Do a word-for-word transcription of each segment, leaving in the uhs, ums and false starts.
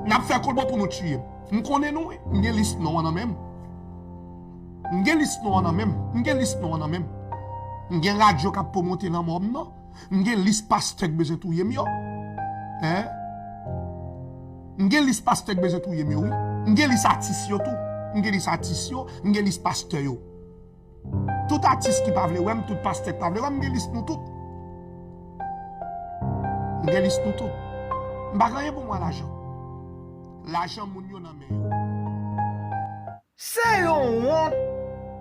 N ap fè kolbo pou nou tiye m. M konnen nou, wi. M gen lis non an nan men m. M gen lis non an nan men m. M gen lis non an nan men m. M gen radyo k ap pwomote lanmò m nan. M gen lis pastè k bezwen touye m yo. Hein? M gen lis pastè k bezwen touye m yo, wi. M gen lis atis yo tou. M gen lis atis yo, m gen lis pastè yo. Tout atis ki pa vle wè m, tout pastè k pa vle wè m, m gen lis nou tout. M gen lis nou tout. M pa gen anyen pou mwen lajan. Lajan moun yo nan men yo. Se yon wont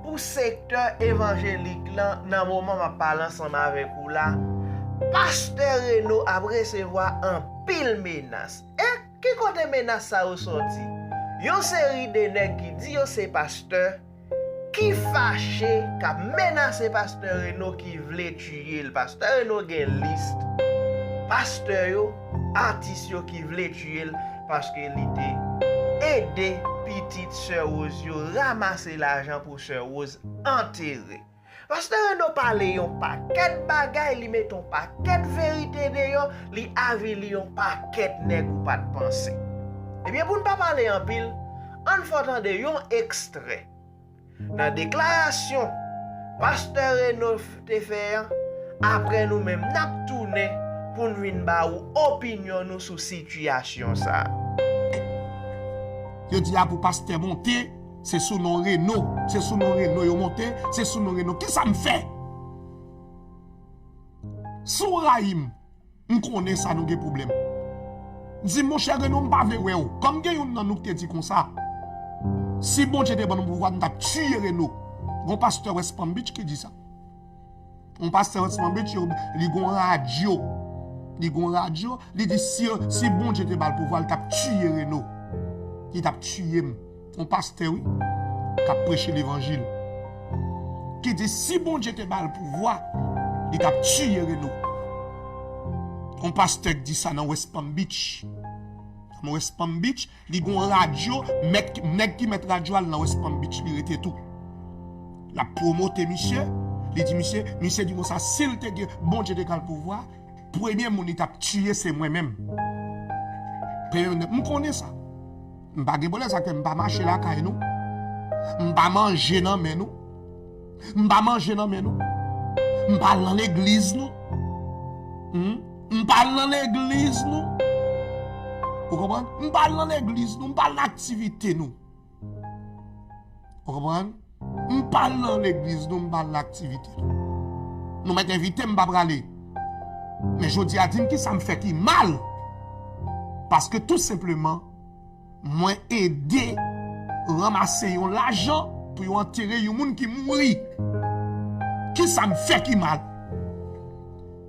pou sektè evanjelik lan nan moman m ap pale ansanm avèk ou la. Pastè Reno ap resevwa anpil menas. E ki kote menas sa yo sòti? Yon seri de nèg ki di yo se pastè, ki fache, k ap menase pastè Reno, ki vle tiye l. Pastè Reno gen lis pastè yo, atis yo ki vle tiye l, paske li te ede pitit sè Rose yo ranmase lajan pou sè Rose antere. Pastè Reno pale yon pakèt bagay, li mete yon pakèt verite deyò, li avili yon pakèt nèg ou pa t panse. Ebyen, pou n pa pale anpil, ann fè w tande yon ekstrè nan deklarasyon pastè Reno te fè an. Apre, nou menm n ap tounen pou n vin ba ou opinyon nou sou sitiyasyon sa a. Yo di a pou pastè monte, se sou non Reno, se sou non Reno yo monte, se sou non Reno. Kisa m fè? Si w rayi m, m konnen sa, nou gen pwoblèm. Di m, monchè Reno, m pa vle wè w. Kòm gen youn nan nou ki te di konsa, si Bondye te ban nou pouvwa, nou t ap tiye Reno. Gon pastè West Palm Beach ki di sa. Yon pastè West Palm Beach, yo, li gon radyo. Li gon radyo, li di si, si Bondye te ba l pouvwa, li t ap tiye Reno. Li t ap tiye m. Yon pastè, wi, k ap preche levanjil. Ki di si Bondye te ba l pouvwa, li t ap tiye Reno. Yon pastè k di sa nan West Palm Beach. Nan West Palm Beach, li gon radyo, mèt, nèg ki mèt radyo a l nan West Palm Beach, li rete tou. L ap pwomote misye, li di misye, misye di konsa, si l te gen, Bondye te ba l pouvwa, premye moun li t ap tiye se mwen menm. Premye moun, m konnen sa. M pa gen pwoblèm, sa k fè m pa mache lakay nou. M pa manje nan men nou. M pa manje nan men nou. M pa al nan legliz nou. Hmm? M pa al nan legliz nou. Ou konprann? M pa al nan legliz nou. M pa al nan aktivite nou. Ou konprann? M pa al nan legliz nou, m pa al nan aktivite nou. Nou mèt envite m, m pa prale. Men jodi a, di m kisa m fè ki mal. Paske tou senpleman, mwen ede ranmase yon lajan pou yo antere yon moun ki mouri. Kisa m fè ki mal?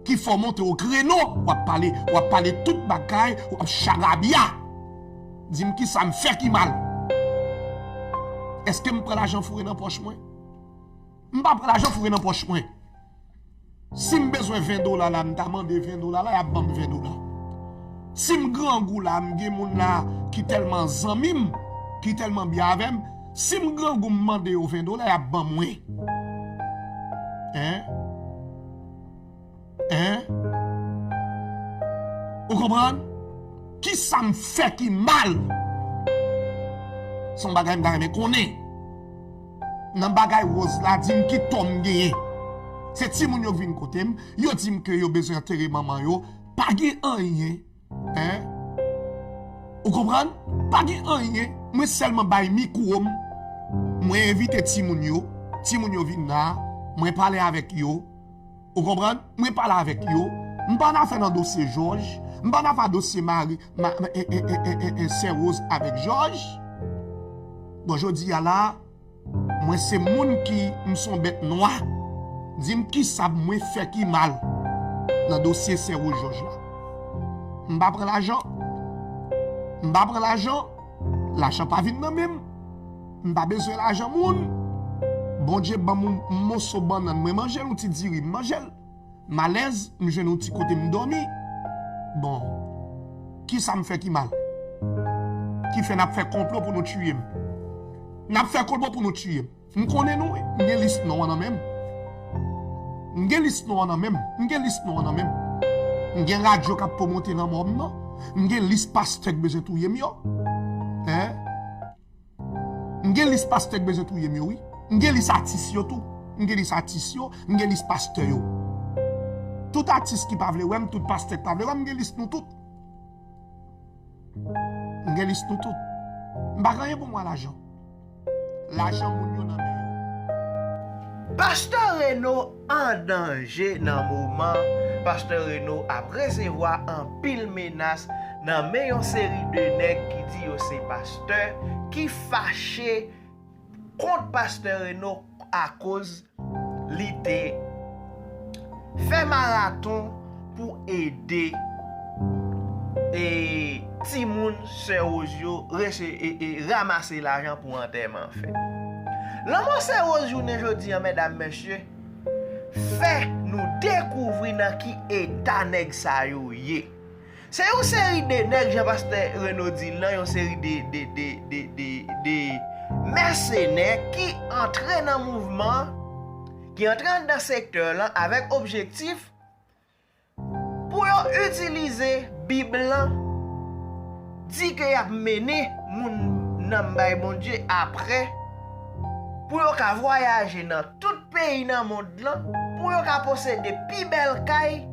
Ki fè w monte o kreno, w ap pale, w ap pale tout bagay, w ap charabya. Di m kisa m fè ki mal. Èske m pran lajan foure nan pòch mwen? M pa pran lajan foure nan pòch mwen. Si m bezwen ven dola la, m ta mande ven dola la, y ap ban m ven dola. Si m grangou la, m gen moun la ki tèlman zanmi m, ki tèlman byen avè m, si m grangou, m mande yo ven dola, y ap ban mwen. Hein? Hein? Ou konprann? Kisa m fè ki mal? Se yon bagay m ta renmen konnen. Nan bagay Rose la, di m ki tò m genyen. Se timoun yo k vin kote m, yo di m ke yo bezwen antere manman yo. Pa gen anyen. Hein? Ou konprann? Pa gen anyen. Mwen sèlman bay mikwo m. Mwen envite timoun yo. Timoun yo vin la. Mwen pale avèk yo. Ou konprann? Mwen pale avèk yo. M pa nan afè nan dosye Jòj. M pa nan afè dosye mari, ma, e, e, e, e, e, e, sè Rose avèk Jòj. Bon, jodi a la, mwen se moun ki, m se yon bèt nwa. Di m kisa mwen fè ki mal nan dosye sè Rose Jòj la. M pa pran lajan. M pa pran lajan. Lajan pa vin nan men m. M pa bezwen lajan moun. Bondye ban m yon moso bannann, mwen manje l, yon ti diri, m manje l. M alèz, m jwenn yon ti kote m dòmi. Bon, kisa m fè ki mal? Ki fè n ap fè konplo pou nou tiye m? N ap fè konplo pou nou tiye m. M konnen nou, wi. M gen lis non an nan men m. M gen lis non an nan men m. M gen lis non an nan men m. M gen radyo k ap pwomote lanmò m nan. M gen lis pastè k bezwen touye m yo. Hein? M gen lis pastè k bezwen touye m yo, wi. M gen lis atis yo tou. M gen lis atis yo, m gen lis pastè yo. Tout atis ki pa vle wè m, tout pastè k pa vle wè m, m gen lis nou tout. M gen lis nou tout. M pa gen anyen pou m wè lajan. Lajan moun yo nan men yo. Pastè Reno an danje nan moman Pastè Reno ap resevwa anpil menas nan men yon seri de nèg ki di yo se pastè, ki fache kont Pastè Reno akoz li te fè maraton pou ede, e, timoun sè Woz yo rese-, e, e, ranmase lajan pou antèman fèt. Lanmò sè Woz jounen jodi a, medam, mesye, fè nou dekouvri nan ki eta nèg sa yo ye. Se yon seri de nèg, jan pastè Reno di l lan, yon seri de, de, de, de, de, de mèsenè ki antre nan mouvman an, ki antre anndan sektè lan avèk objektif pou yo itilize Bib lan, di ke y ap mennen moun nanm bay Bondye apre, pou yo ka vwayaje nan tout peyi nan mond lan, pou yo ka posede pi bèl kay,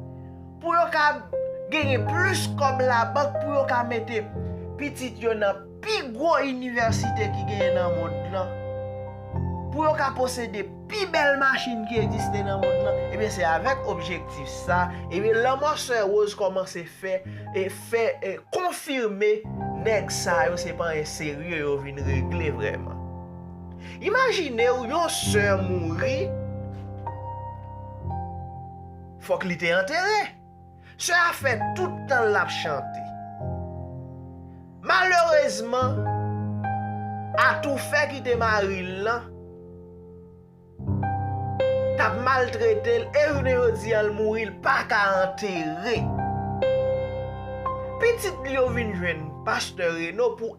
pou yo ka genyen plis kòb labank, pou yo ka mete pitit yo nan pi gwo inivèsite ki genyen nan mond lan, pou yo ka posede pi bèl machin ki egziste nan mond lan, ebyen, se avèk objektif sa, ebyen, lanmò sè Woz kòmanse fè, e fè, e konfime nèg sa yo se pa anyen serye yo vin regle vrèman. Imajine w yon sè mouri, fòk li te antere. Sè a fè tout tan l ap chante. Malerezman, atoufè ki te mari l lan t ap maltrete l, e jounen jodi a l mouri, l pa ka antere. Pitit li yo vin jwenn pastè Reno pou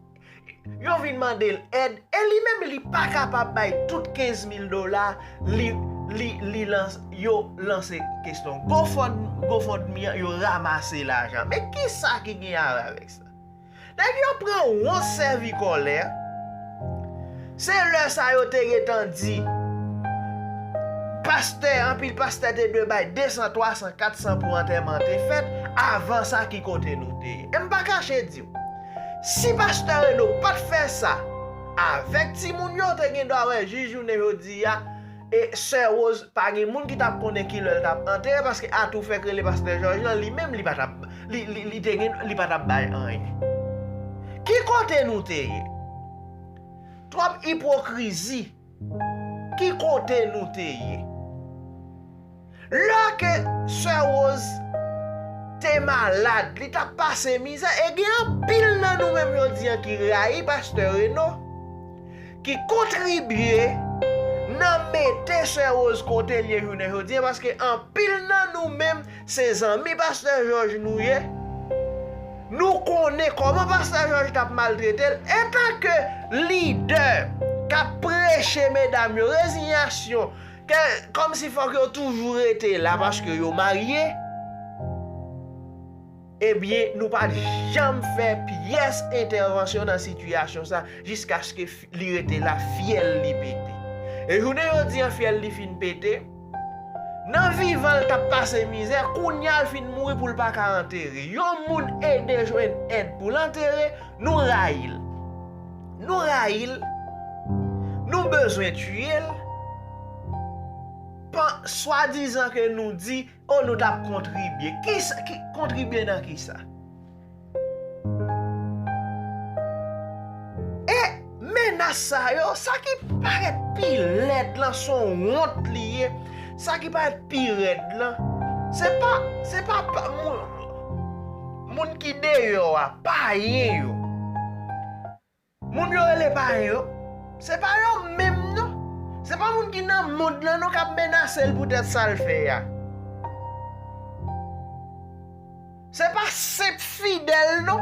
yo vin mande l èd, e li menm li pa kapab bay tout kenz mil dola li, li, li lans-, yo lanse kesyon GoFund-, GoFundMe an, yo ranmase lajan. Men kisa ki gen a wè avèk sa? Nèg yo pran wont sèvi kòlè. Se lè sa yo te gentan di pastè, anpil pastè te dwe bay de san, twa san, kat san pou antèman te fèt, avan sa ki kote nou te ye. E m pa kache di w, si pastè Reno pa t fè sa avèk timoun yo, te gen dwa wè jis jounen jodi a, e sè Woz, pa gen moun ki t ap konnen ki lè l t ap antere, paske atoufè k rele pastè Jòj lan, li menm, li pa t ap, li, li, li te gen, li pa t ap bay anyen. Ki kote nou te ye? Twòp ipokrizi. Ki kote nou te ye? Lè ke sè Woz te malad, li t ap pase mizè, e gen anpil nan nou menm jodi a ki rayi pastè Reno, ki kontribye nan mete sè Woz kote l ye jounen jodi a, paske anpil nan nou menm se zanmi pastè Jòj nou ye. Nou konnen kòman pastè Jòj t ap maltrete l. Entanke lidè k ap preche medam yo rezinyasyon, ke, kòmsi fòk yo toujou rete la paske yo marye, ebyen, nou pa t janm fè pyès entèvansyon nan sitiyasyon sa, jiskaske fi-, li rete la, fyèl li pete. E jounen jodi a, fyèl li fin pete. Nan vivan, l t ap pase mizè, kounye a, l fin mouri pou l pa ka antere. Yon moun ede jwenn èd pou l antere, nou rayi l. Nou rayi l. Nou bezwen tiye l. Pan-, swadizan ke nou di, o, nou t ap kontribye. Kisa, ki, kontribye nan kisa? E menas sa yo, sa ki parèt pi lèd lan, se yon wont li ye. Sa ki parèt pi rèd lan, se pa, se pa, pa moun, moun ki deyò a, payen yo. Moun yo rele payen yo, se pa yo menm non. Se pa moun ki nan mond lan non k ap menase l poutèt sa l fè a. Se pa senp fidèl non.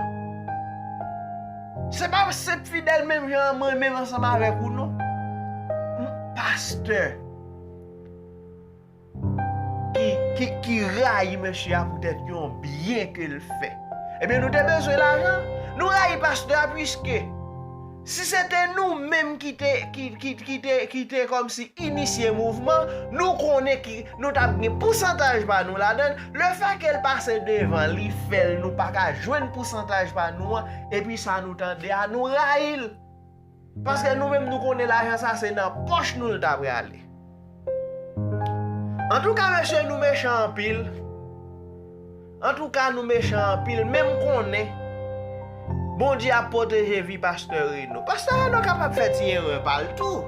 Se pa senp fidèl menm jan mwen menm ansanm avèk ou non. M pastè ki, ki, ki rayi mesye a poutèt yon byen ke l fè. Ebyen, nou te bezwen lajan. Nou rayi pastè a, piske si se te nou menm ki te, ki, ki, ki te, ki te kòmsi inisye mouvman, nou konnen ki nou t ap gen pousantaj pa nou ladan l. Lefètke l pase devan, li fè l, nou pa ka jwenn pousantaj pa nou an, epi sa nou tande a, nou rayi l. Paske nou menm nou konnen lajan sa se nan pòch nou l ta prale. Antouka, mesye, nou mechan anpil. Antouka, nou mechan anpil, men m konnen Bondye ap pwoteje vi pastè Reno. Pastè Reno kapab fè ti erè pa l tou.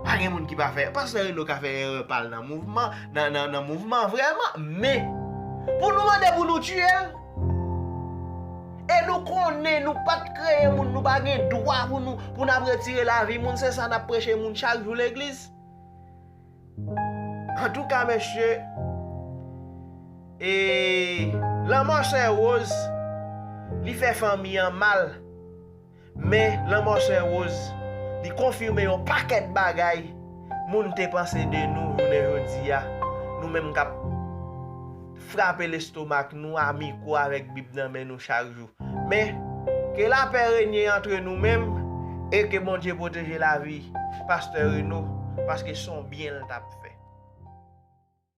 Pa gen moun ki pa fè. Pastè Reno ka fè erè pa l nan mouvman, nan, nan, nan mouvman vrèman, men pou nou mande pou nou tiye l, e nou konnen nou pa t kreye moun, nou pa gen dwa pou nou, pou n ap retire lavi moun, se sa n ap preche moun chak jou legliz. Antouka, mesye, e lanmò sè Rose, li fè fanmi an mal. Men lanmò sè Rose, li konfime yon pakèt bagay moun te panse de nou jounen jodi a. Nou menm k ap frape lestomak nou a mikwo avèk Bib nan men nou chak jou. Men, ke lapè renye antre nou menm, e ke Bondye pwoteje lavi pastè Reno, paske se yon byen l t ap fè.